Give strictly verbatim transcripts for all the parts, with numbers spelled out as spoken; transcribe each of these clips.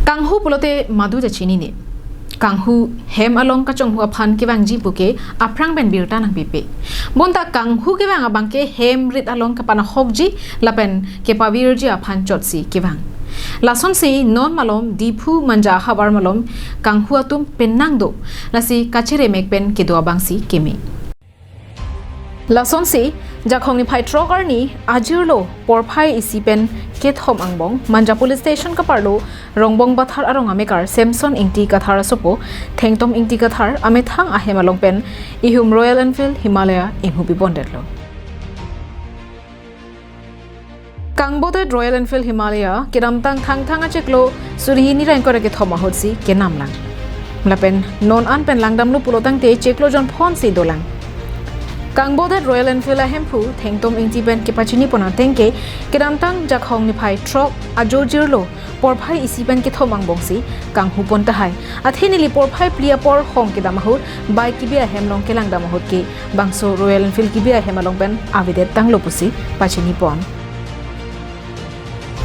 Kanghu pulote madu ja chinine. Kanghu hem along kachonghu aphan kevangji puke aphrang pen birta nangpipe. Bonta kanghu kevang abangke hem rit along kapanahokji lapen kepavirji aphan chotsi kevang. Lasonsi non malom Diphu Manja havar malom kanghu atum penang do. Lasi kacheremek pen kedo abangsi keme. Lasonsi Jakhong niphai throk arni ajirlo porphai isi pen kethom angbong Manja Police Station kaparlo Rongbong Bathar arong amekar Samson Ingti Kathar asopo Thengtom Ingti Kathar amethang ahem along pen ihum Royal Enfield Himalaya inghu pibondetlo. Kangbodet Royal Enfield Himalaya kedamtang Thangthang achiklo suri hini ra ingkoi ra kethom ahutsi kenamlang. Lapen non an pen langdamlo pulotangte chiklo jonphonsi dolang. Kangbodet Royal Enfield ahemphu Thengtom Ingti pen kepachini pon ateng ke kedamtang Jakhong niphai throk ajo jirlo porphai isi pen kethom angbongsi kanghu pon tahai. Athe neli porphai phli apor hong kedam ahut bike kebi ahem along kelangdam ahut ke bangso Royal Enfield kebi ahem along pen avedet tanglo pusi pachini pon.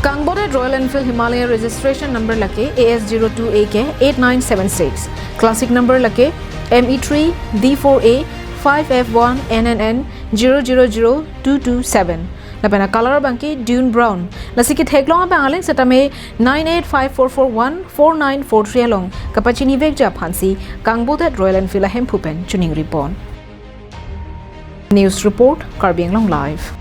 Kangbodet Royal Enfield Himalaya registration number lake A S zero two A K eight nine seven six, classic number lake M E three D four A five F one N N N zero zero zero two two seven. Lapen a color abangke dune brown. Lasi ketheklong abang aleng setame nine eight five four four one four nine four three along kapachinivekji aphansi Kangbodet Royal Enfield ahemphu pen chiningri pon. News report, Karbi Anglong Live.